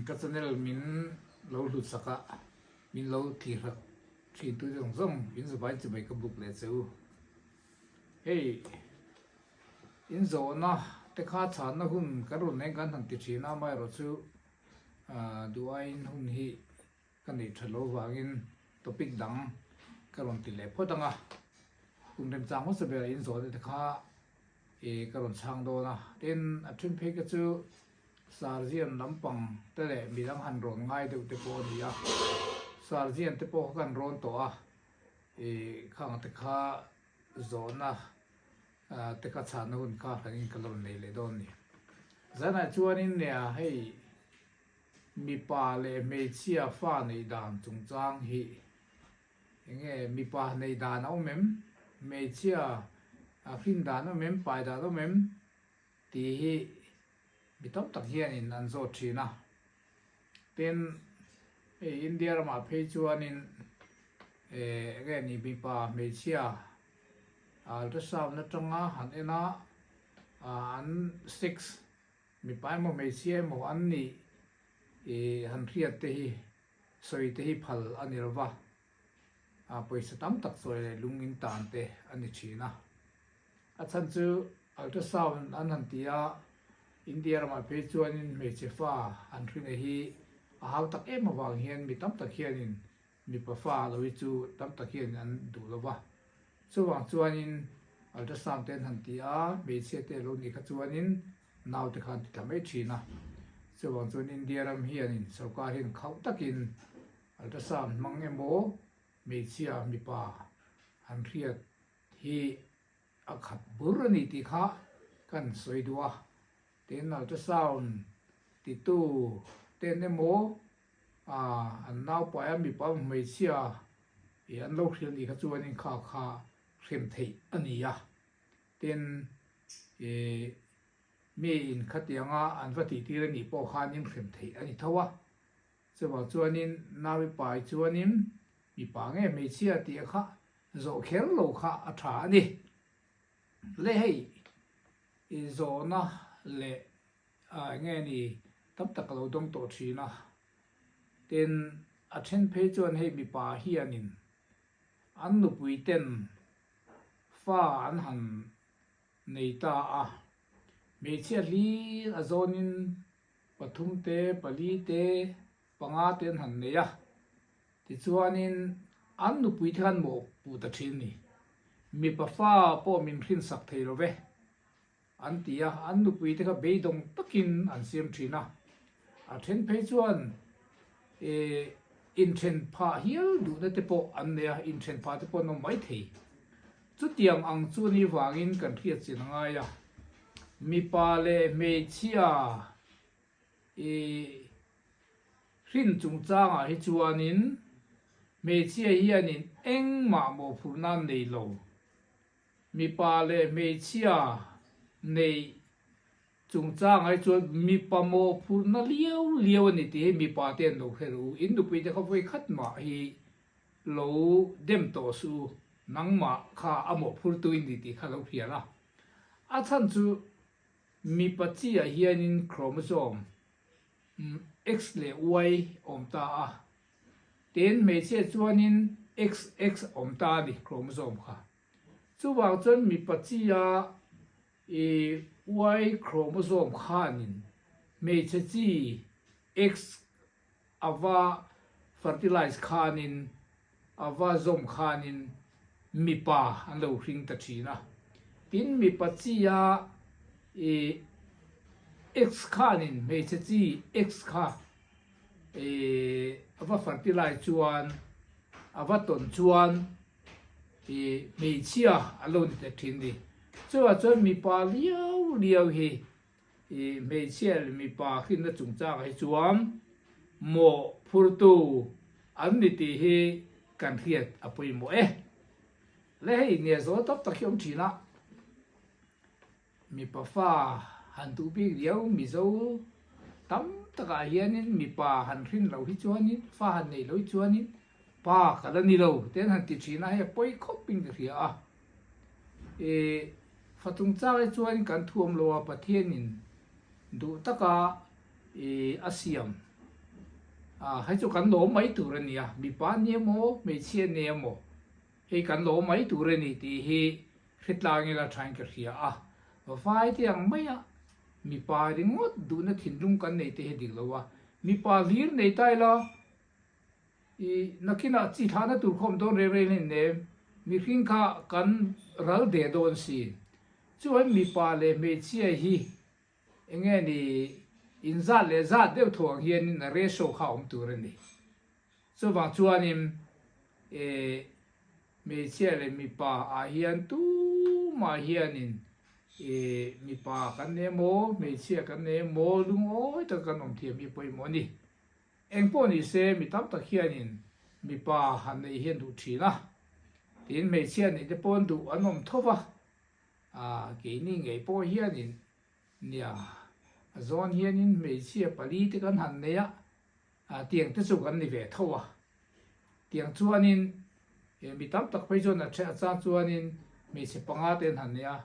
Ka channel min lo hlut sak a, min lo tihrak thin tu zawng zawng in zavai chibai ka buk leh che u. Hei in zawhna te kha chhanna hun kan rawn eng kan han ti thin a, amaherawhchu duh aiin hun hi Ka neih that loh vangin topic dang ka rawn ti leh phawt ang a, kum remchang hmasa berah in zawhna te kha ih ka rawn chhang dawn a, tin a then phei kha chu Sarzian lampang te leh midang han rawn ngai deuh te pawh a ni a, Sarzian te pawh kha kan rawn tawh a, ih khang te kha zawhna te kha chhanna hun kha hranin ka la rawn nei leh dawn a ni. Zanah chuanin nia hei. Mipa leh hmeichhia fa neih dan chungchang hi enge mipa neih dan a awm em? Hmeichhia hrin dan a awm em? Pai dan a awm em? tih hi mi tam tak hianin an zawt thin a. Tin, hei India ramah phei chuanin enge ni mipa hmeichhia ultrasound atanga han en a an sex Mipa emaw hmeichhia emaw an nih i han hriat te hi sawi te hi phal a ni lova, a pawisa tam tak sawi leh lung in tan te a ni thin a. A chhan chu ultrasound an han ti a, India ramah phei chuanin hmeichhe fa an hrina hi a hau tak em avang hian mi tam tak hianin Mipa fa lo hi chu tam tak hian an duh lo va, chuvang chuanin ultrasound te an han ti a, hmeichhia te lo nih kha chuanin naute kha an ti tla mai thin a. Chuvang chuan India ram hianin sorkar hian khauh takin ultrasound hmang emaw hmeichhia mipa han hriat hi a khat bur a ni tih kha kan sawi duh a. Tin, ultrasound titu ten emaw A, an naupai a mipa hmeichhia i an lo hrilh nih kha chuanin kha kha hrem theih a ni a. Tin, i mi in khatianga an va tihtir a nih pawh khanin hrem theih a ni tho a. Chuvang chuanin nauipai chuanin mipa nge hmeichhia tih kha zawh kher lo kha a tha a ni. Le hei, i zawhna leh A enge ni tam tak ka lo dawng tawh thin a, tin a then phei chuan hei mipa hianin an nupui ten fa an han nei ta a, hmeichhia hlir a zawnin pathum te pali te panga te an han nei a, tichuanin an nupui te khan mawh puh ta thin ni, mipa fa pawh min hrinsak thei lo ve. An ti a, an nupuite kha beidawng takin an siam thin a. A then phei chuan eh inthen phah hial duhna te pawh an nei a, inthen phah te pawh an awm mai thei. Chutiang ang chu ni vangin kan hriat chin a ngai a, mipa leh hmeichhia eh hrin chungchangah hi chuanin hmeichhia hianin engmah mawhphurhna an nei lo. Mipa leh hmeichhia neih chungchang ai chuan mipa mawhphurhna liau liau a ni tih hi mipa te an lo hre ru. In nupui te kha vawi khat mah hi lo dem tawh suh u, nangmah kha a mawhphurtu i ni tih kha lo hria la. A chhan chu mipa chi ah hianin chromosome X leh Y awm ta a, tin hmeichhia chuanin XX awm ta a ni chromosome kha. Chuvang chuan mipa chi-a i Y chromosome khanin hmeichhe chi X a va fertilize khanin, a va zawm khanin mipa an lo hring ta thin a. Tin, mipa chi-a i X khanin hmeichhe chi X kha i a va fertilize chuan, a va tawn chuan, I hmeichhia a lo ni ta thin ni. Chuvah chuan mipa liau liau hi i hmeichhia leh mipa hrinna chungchangah hi chuan mawh phurtu an ni tih hi kan hriat a pawimawh e. Le hei nia zawl tawp tak hi awm thin a. Mipa fa han duh bik riau Mizo tam takah hianin mipa han hrin loh hi chuanin, fa han neih loh hi chuanin pa ka la ni lo te an han ti thin a, hei a pawi khawpin ka hria a. I fa chungchang hi chuan kan thuam lo a, Pathianin duh taka i a siam. Hei chu kan lawm mai tur a nia, mipa a ni emaw hmeichhia a ni emaw hei kan lawm mai tur a ni tih hi hritlang ila thain ka hria a. Vai te ang maia mipa ringawt duhna thinlung kan nei te hi dik lo a, mipa hlir nei ta ila i nakinah chi thlahna tur khawm dawn reng reng hlein nem, mihring kha kan ral ve dawn si. Chuan mipa leh hmeichhia hi Enge ni inzat leh zat deuh tho ang hianin a ratio kha a awm tur a ni. Chuvang chuanin eh hmeichhia leh mipa ah hian tumah hianin eh mipa kan nei emaw hmeichhia kan nei emaw lungawi taka kan awm thiam hi pawimawh a ni. Engpawh ni se mi tam tak hianin mipa han neih hi an duh thin a, tin hmeichhia neih te pawh an duh an awm tho va, A, keini ngei pawh hianin, nia, a zawn hianin hmeichhia pali te kan han nei a, a, tiang te chu kan ni ve tho a. Tiang chuanin, e, mi tam tak phei chuan a ṭheh a chang chuanin hmeichhe panga te an han nei a,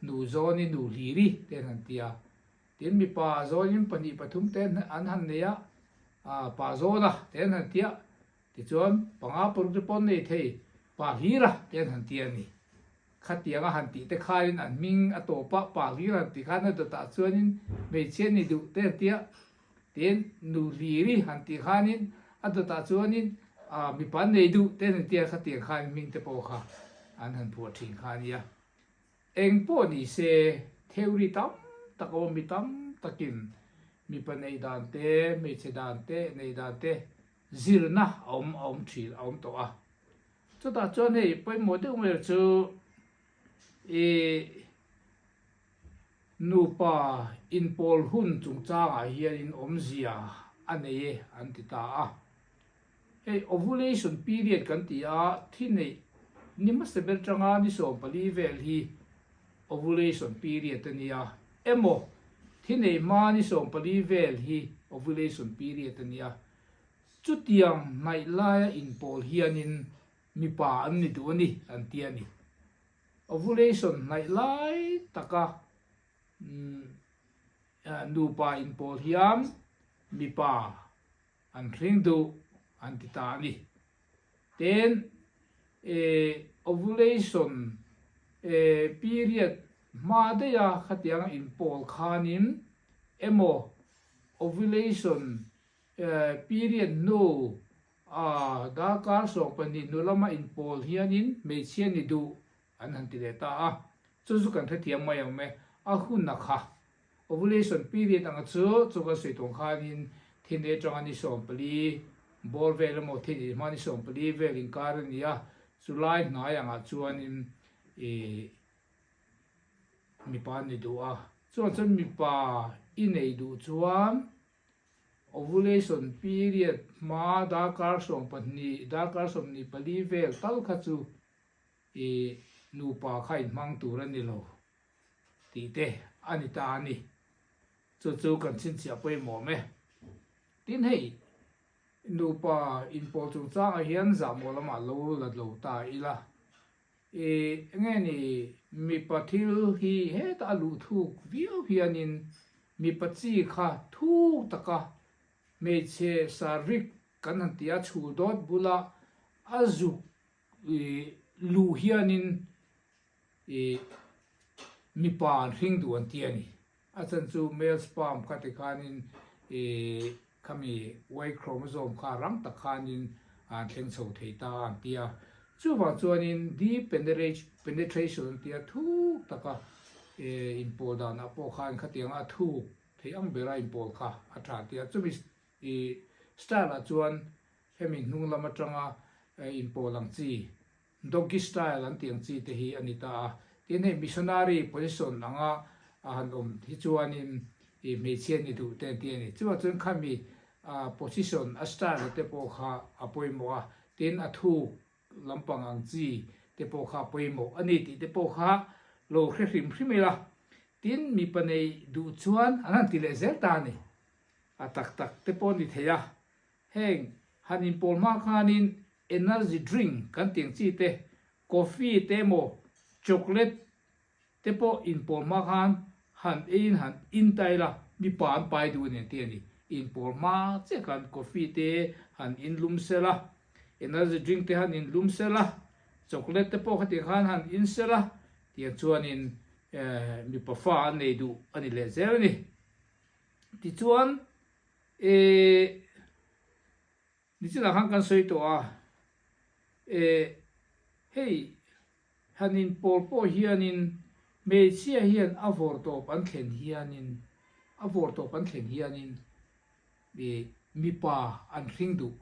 nu zawnin nu hliri te an han ti a. Tin, mipa zawnin pahnih pathum te an han nei a, a, pa zawna te an han ti a. Tichuan, panga paruk te pawh an nei thei, pa hlira te an han ti a ni. Khatiang a han tih te khain an hming a tawp a, pa hlir han tih khan a dawtah chuanin hmeichhia ni duh te an tia, tin nu hliri han tih khanin a dawtah chuanin mipa nei duh te an tia, khatiang khan hming te pawh kha an han phuah thin kha a nia. Eng pawh ni se theory tam tak a awm, mi tam takin mipa neih dan te, hmeichhe dan te, neih dan te zirna a awm a awm thin a awm tawh a. Chutah chuan hei pawimawh deuh mai chu ih nupa inpawl hun chungchangah hianin awmzia a nei e an ti ta a. Hei ovulation period kan ti a, thi neih ni hmasa ber tanga ni 14 vel hi ovulation period a nia emaw thi neih hma ni 14 vel hi ovulation period a nia. Chutiang hnaih laia inpawl hianin mipa an ni duh a ni, an ti a ni. Ovulation hnaih lai taka nupa inpawl hian mipa an hring duh an ti ta a ni. Tin, ovulation period hma daiha khatianga inpawl khanin emaw ovulation Period hnu a darkar 12 hnu lama inpawl hianin hmeichhia ni duh an han ti leh ta a, chu chu kan hrethiam mai ang e, a hun a kha. Ovulation period anga chu chu kan sawi tawng khanin thin atanga ni 14 bawr vel emaw thin inhma ni 14 vel inkar a ni a, chulai hnai angah chuanin ih mipa an ni duh a, chuan chuan mipa i nei duh chuan Ovulation period hma darkar 12, darkar 24 vel tal kha chu i nupa kha inhmang tur a ni lo tih te a ni ta a ni. Chu chu kan chhinchhiah pawimawh awm e. Tin hei, nupa inpawl chungchangah hian zahmawh lamah lo la lo ta ila. I enge ni mipa thil hi hetah a luh thuk viau hianin mipa chi kha thuk taka hmeichhe sarvik kan han ti a chhul dawt bula a zuk luh hianin i mipa an hring duh an ti a ni. A chan chu male sperm kha tikhanin i khami Y chromosome kha rang tak khanin an thleng chho thei ta an ti a. Chuvang chuanin deep penetration an ti a, thuk taka inpawl danah pawh khan khatianga a thuk thei ang bera inpawl kha a tha an ti a. Chumi i style ah chuan hemi hnung lam atanga inpawl ang chi Doggy style an tih ang chi te hi a ni ta a. Tin hei missionary position anga a han awm hi chuanin ih hmeichhia ni duh te an ti a ni. Chuvang chuan khami position a style a te pawh kha a pawimawh a, tin a thuk lampang ang chi te pawh kha a pawimawh a ni tih te pawh kha lo hre hrim hrim ila. Tin mipa nei duh chuan an han ti leh zel ta a ni. A tak tak te pawh a ni thei a. Heng han inpawl hma khanin energy drink kan tih ang chi te, coffee te emaw chocolate te pawh inpawl hma khan han eiin han in ta ila mipa an pai duh a ni an ti a ni. inpawl hma chiah khan coffee te han inlum sela, energy drink te han inlum sela, chocolate te pawh khatiang khan han in sela tiang chuanin mipa fa an nei duh a ni leh zel a ni. Tichuan eh Nichinah khan kan sawi tawh a, eh hei han inpawl pawh hianin hmeichhia hian a vawr tawp an thlen hianin a vawr tawp an thlen hianin eh mipa an hring duh,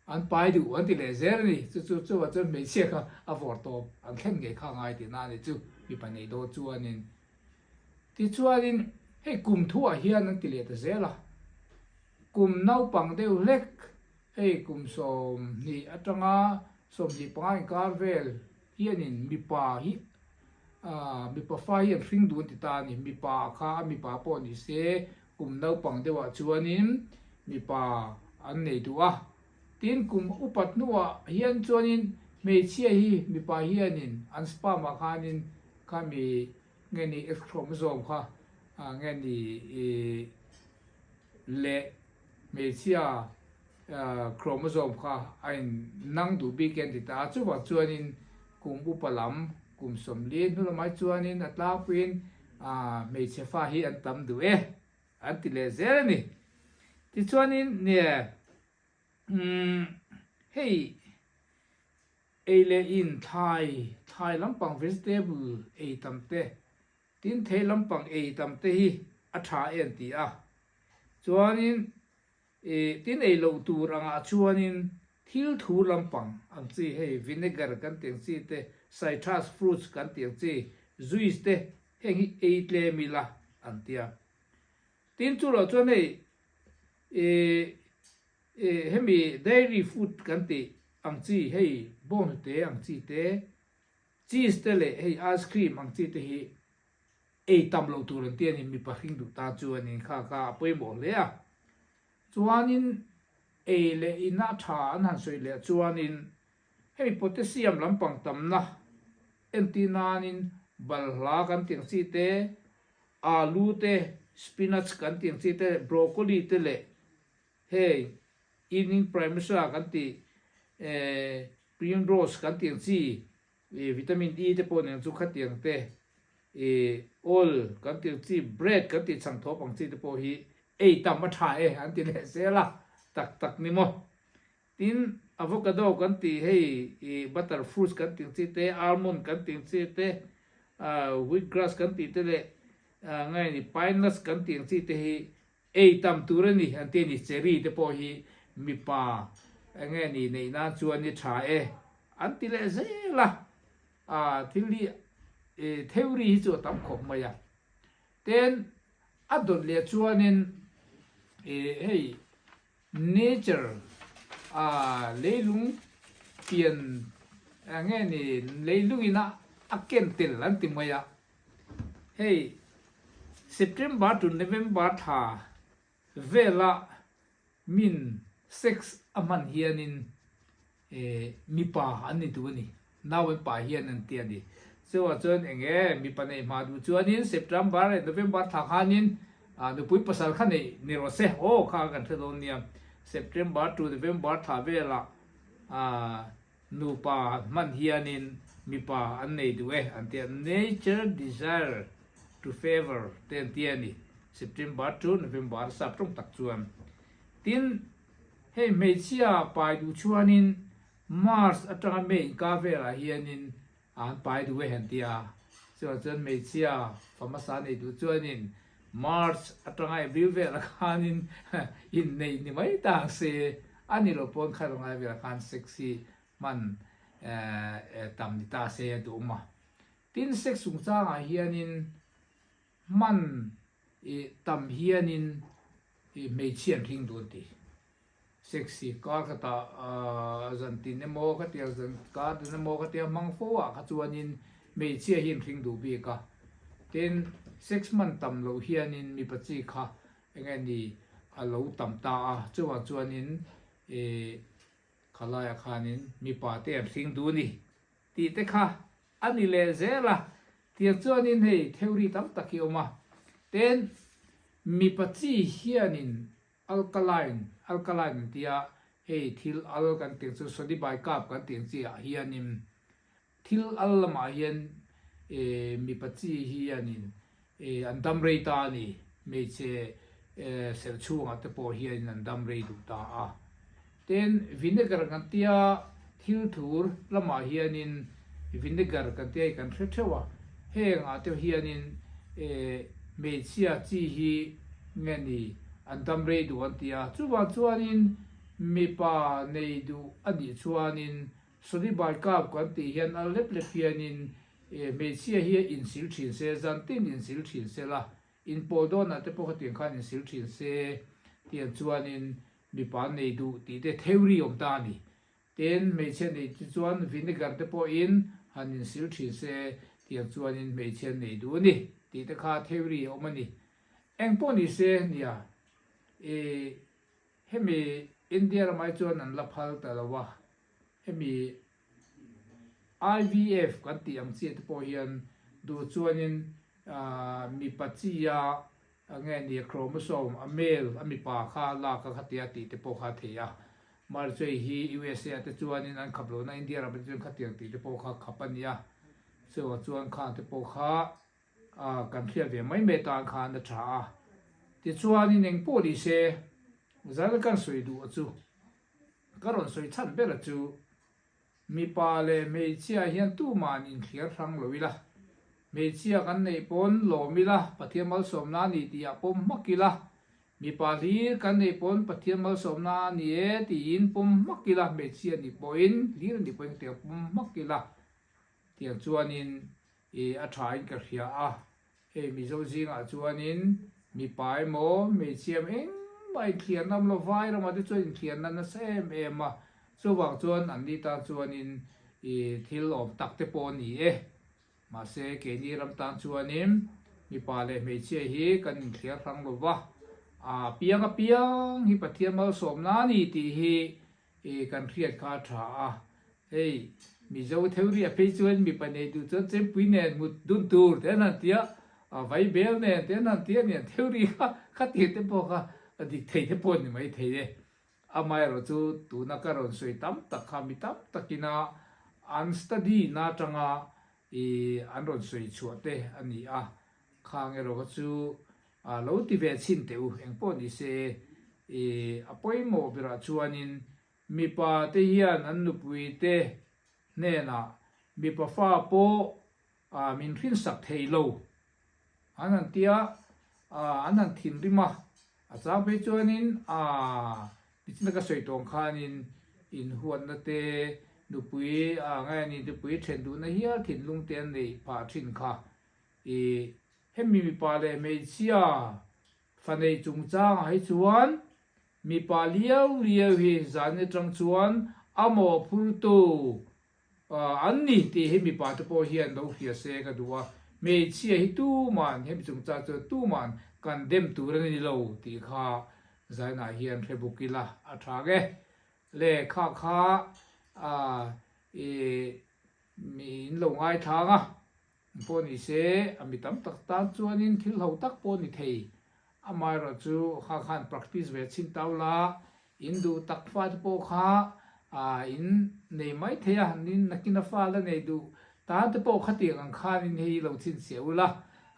an pai duh an ti leh zel a ni. Chu chu chuvah chuan hmeichhia kha a vawr tawp an thlen ngei kha a ngai tihna a ni chu mipa nei dawn chuanin. Tichuanin hei kum thuah hian an ti leh ta zel a. Kum naupang deuh hlek, hei kum 20 atanga 25 inkar vel hianin mipa hi mipa fa hi an hring dun ti ta a ni. Mipa kha a mipa pawh ni se kum naupang deuhah chuanin mipa an nei duh a. Tin, kum upat hnuah hian chuanin hmeichhia hi mipa hianin an sperm ah khanin khami nge ni X chromosome kha nge ni leh hmeichhia chromosome kha a in nang duh bik e an ti ta a, chuvang chuanin kum upa lam kum 40 hnu lamah chuanin a tlangpuiin hmeichhe fa hi an tam duh e an ti leh zel a ni. Tichuanin nia umm hei ei leh in thlai thlai lampang vegetable ei tam te Tin, thei lampang ei tam te hi a tha e an ti a. Chuanin, ih, tin ei loh tur angah chuanin thil thu lampang ang chi hei vinegar kan tih ang chi te, citrus fruits kan tih ang chi, juice te heng hi ei tlem ila an ti a. Tin, chu loh chuan hei, ih, ih, hemi dairy food kan tih ang chi hei bawnghnute ang chi te, Cheese te leh hei ice cream ang chi te hi ei tam loh tur an ti a ni, mipa hring duh ta chu an inkha kha a pawimawh hle a. Chuanin ei leh ina tha an han sawi leh chuanin hemi potassium lampang tamna entir nanin balhla kan tih ang chi te, alu te, spinach kan tih ang chi te, broccoli te leh hei evening primrose kan tih eh Primrose kan tih ang chi ih vitamin E te pawh nen chu khatiang te ih oil kan tih ang chi bread kan tih chhang thawp ang chi te pawh hi ei tam a tha e an ti leh zel a tak tak ni maw. Tin avocado kan tih hei ih butter fruits kan tih ang chi te almond kan tih ang chi te ah wheat grass kan tih te leh ah nge ni pine nuts kan tih ang chi te hi Ei tam tur a ni an ti a ni, cherry te pawh hi mipa eng nge ni neih nan chuan i tha e an ti leh zel a, ah thil hi theory hi chu a tam khawp mai a. Ten a dawt leh chuanin hei nature ah leilung pian eng nge ni leilung ina a ken tel an ti mai a. Hei September to November thla vela min sex a hman hianin mipa an ni duh a ni, nau an pa hian an ti a ni. Chuvang chuan eng nge mipa neih hma duh chuanin September leh November thla khanin nupui pasal kha neih ni rawh se, aw kha kan hre dawn nia. September to November thla velah Nupa hman hianin mipa an nei duh e an ti a, nature desire to favour te an ti a ni, September to November sap tawng tak chuan. Tin, hei hmeichhia pai duh chuanin March atanga May inkar velah hianin an pai duh e an ti a, chuvang chuan hmeichhia fa hmasa nei duh chuanin March atanga April velah khanin inneih ni mai ta ang se, a ni lo pawn kha rawng lai velah khan sex hi hman tam ni ta se a duh awm a. Tin, sex chungchangah hianin hman tam hianin hmeichhia an hring duh an ti. Sex hi kar khatah zan tin emaw ka tia zan kar tin emaw ka tia hmang fo ah kha chuanin hmeichhia hi an hring duh bik a. Tin, sex hman tam loh hianin mipa chi kha eng nge ni a lo tam ta a, chuvang chuanin ih khalaiah khanin mipa te an hring duh a ni tih te kha a ni leh zel a. Tiang chuanin hei theory tam tak hi a awm a. Tin, mipa chi hianin. Alkaline, alkaline an tia, hei thil al kan tih ang chu sodium bicarb kan tih ang chi ah hianin thil al lamah hian mipa chi hianin an dam rei ta a ni, hmeichhe serh chhungah te pawh hianin an dam rei duh ta a. Tin, vinegar kan tia thil thur lamah hianin vinegar kan tia hi kan hre theuh a, heng ah te hianin hmeichhia chi hi nge ni an dam rei duh an ti a, chuvang chuanin mipa nei duh a nih chuanin sawli bai kap kan tih hian a lep lep hianin hmeichhia hi insil thin se, zantin insil thin se la, inpawl dawnah te pawh khatiang khan insil thin se tiang chuanin Mipa nei duh tih te theory awm ta a ni. Tin, hmeichhia nei te chuan vinegar te pawhin han insil thin se tiang chuanin hmeichhia nei duh a ni tih te kha theory a awm a ni. Eng pawh ni se nia, i hemi India ramah hi chuan an la phal ta lo a, hemi IVF kan tih ang chiah te pawh hian duh chuanin mipa chi a nge ni chromosome a male a mipa kha lak a khatia tih te pawh kha a thei a. Marchei hi USA ah te chuanin an khap lohna India ramah te chuan khatiang tih te pawh kha khap a ni a. Chuvang chuan khang te pawh kha kan hriat ve mai mai tan khan a tha a. Tichuanin engpawh ni se zan kan sawi duh a chu. Ka rawn sawi chhan ber a chu, mipa leh hmeichhia hian tuma'n inthliar hrang lo ila, hmeichhia kan neih pawn lawm ila Pathian malsawmna a ni tih ah pawm hmak ila, mipa hlir kan neih pawn Pathian malsawmna a ni e tiin pawm hmak ila, hmeichhia nih pawhin hlir a nih pawhin hetiang pawm hmak ila tiang chuanin i a tha in ka hria a, hei Mizo zingah chuanin mipa emaw hmeichhia emaw engmah inthliarna awm lo, vai ramah te chuan inthliarna nasa em em a, chuvang chuan an ni tan chuanin i thil awm tak te pawh a ni e. Mahse keini ram tan chuanin mipa leh hmeichhia hi kan inthliar hrang lo va, a piang apiang hi Pathian malsawmna a ni tih hi I kan hriat kha a tha a, hei Mizo theory a phei chuan mipa nei duh chuan chempui nen mut dun tur te an han ti a, vai bel nen te an han ti a nian theory kha kha tih te pawh kha a dik thei te pawh a ni mai thei e. Amaherawh chu tuna ka rawn sawi tam tak kha mi tam takina an study na atanga i an rawn sawi chhuah te a ni a, khang erawh kha chu A lo ti ve chhin teh u, engpawh ni se, i a pawimawh berah chuanin mipa te hian an nupui te hnenah mipa fa pawh min hrinsak thei lo an han tia, an han thinrim a, a chang phei chuanin a nichin ka sawi tawng khanin inhuatna te, nupui a ngai a ni, nupui then duhna hial thinlung te an neih phah thin kha. I hemi mipa leh hmeichhia fa nei chungchangah hi chuan mipa liau liau hi zan atang chuan a mawhphurtu an ni tih hi mipa te pawh hian lo hria se ka duh a, hmeichhia hi tuman hemi chungchang chuan tuman kan dem tur a ni lo tih kha zainah hian hre bawk ila a tha nge. Le kha kha i mi in lo ngaithlang a. Pawh ni se, a mi tam tak tan chuanin thil ho tak pawh ni thei. Amaherawh chu kha khan practice ve chhin tau la, in duh tak fate pawh kha in nei mai thei a, nin nakina fa la nei duh tan te pawh khatiang ang khanin hei lo chhinchhiah ula,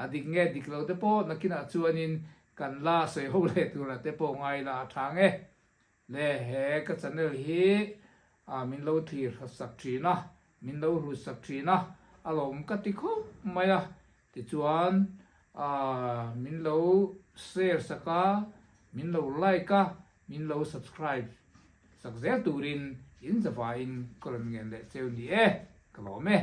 a dik nge dik lo te pawh nakinah chuanin kan la sawi ho leh turah te pawh ngai la a tha ang e. Le he ka channel hi min lo thlir sak thin a, min lo hlut sak thin a, a lawm ka ti khawp mai a, tichuan min lo share sak a, min lo like a, min lo subscribe sak zel turin in zavaiin ka rawn ngen leh cheu ni e, ka lawm e.